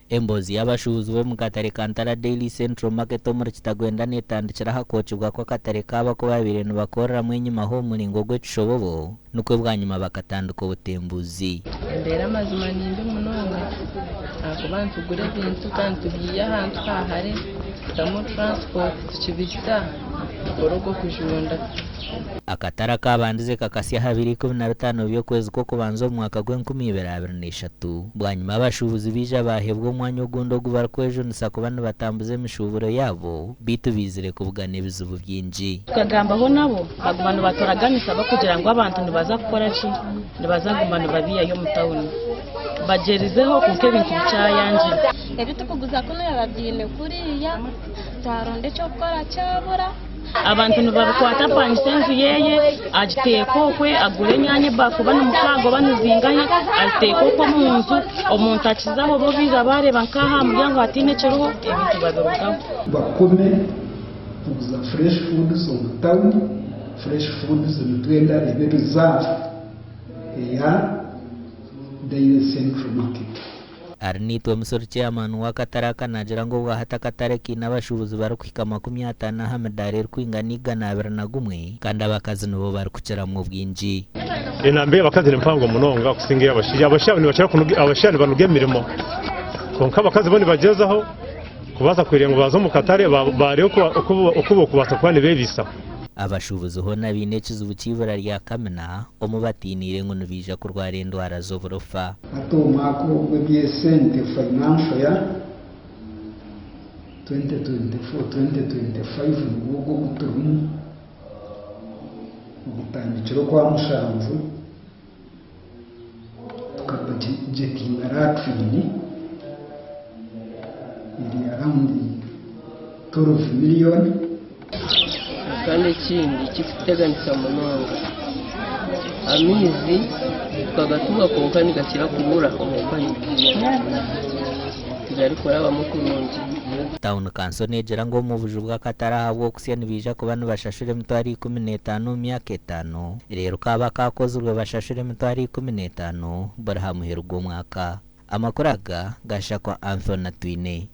Emboozi y'abashuubuzi b'omu katare ka Ntara Daily Central Market omuri Kitagwenda netandikira aha kwokibwa kw'akatare kaabo aku babaire nibakoreramu enyimaho omu muringo gw'ekishobobo nikwo bwanyima bakatandika obutembuuzi. Embeera amazima ni mbi munonga ahakuba nitugura ebintu kandi tubyiha ahantu ha hare tutamu transport tukibihisa tukora ogw'okujunda. Akatare akaabandize kakasya aha biro 15 by'okwezi kw'okubanza omu mwaka gw'enkumiibiri abiri n'eshatu. Bwanyima abashuubuzi baija baheebwa omwanya ogundi ogu barikwejunisa kuba nibatambuza emishuuburo yaabo, beitu baizire kubugana ebizibu bingi. Tukagambaho nabo, baguma nibaturaganisa bakugira ngu abantu nibaza kukora ki, nibaza kuguma nibabiihayo omu tawuni. Bagyerizeho kwonka ebintu bikyayangire. Ebi tukuguza kunu babyine kuriya, twaronda eky'okukora kyabura. Abantu nibabikwata apangisa enju yeye, agiteeka okwe, agura enyanya ebafu oba ni 6 oba nizingahi, aziteeka okwe omu nju, omuntu akizaho bo baija bareeba nk'aha muryango hataine ekiriho, ebintu babirugaho. Bakome kuguza fresh foods omu tawuni. Fresh foods nitwenda ebe reserve eya Daily Central Market. Arinaitwe Musuri, chairman w'akatare aka, naagira ngu obwahati akatare kaine abashuubuzi barikuhika 50 aha midaara erikwingana 201, kandi abakazi nibo barikukiramu obwingi. Enamba y'abakazi ni mpango munonga kusinga ey'abashaija. Abashaija nibakira kunuga, abashaija nibanuga emirimo, kwonka abakazi bo nibagyezaho kubaasa kugira ngu baze omu katare bareebe oku bokubaasa kuba nibeebiisaho. Abashuubuzi hoona baine ekizibu ky'eibura rya kamina, omu batiiniire ngu nibaija kurwara endwara z'oburofa. Hati omwaka ogw'eby'esente, financial ya 2024-2025, nigwo ogwo ogu turimu, ogutandikire okwa 7, tukabudgetinga latrine eri around 12 million. Kandi ekindi kikuteganisa munonga, amaizi tukagatunga kwonka nigakira kubura omu payipu, tigarikurabamu kurungi. Town Council neegira ngu omu buju bw'akatare ahabw'okusya nibaija kuba nibashashura 150,000 omu myaka 5, reero kaaba kakozirwe bashashure 15,000 buri ha muheru gw'omwaka. Amakuru aga gashakwa Anthony Atwine.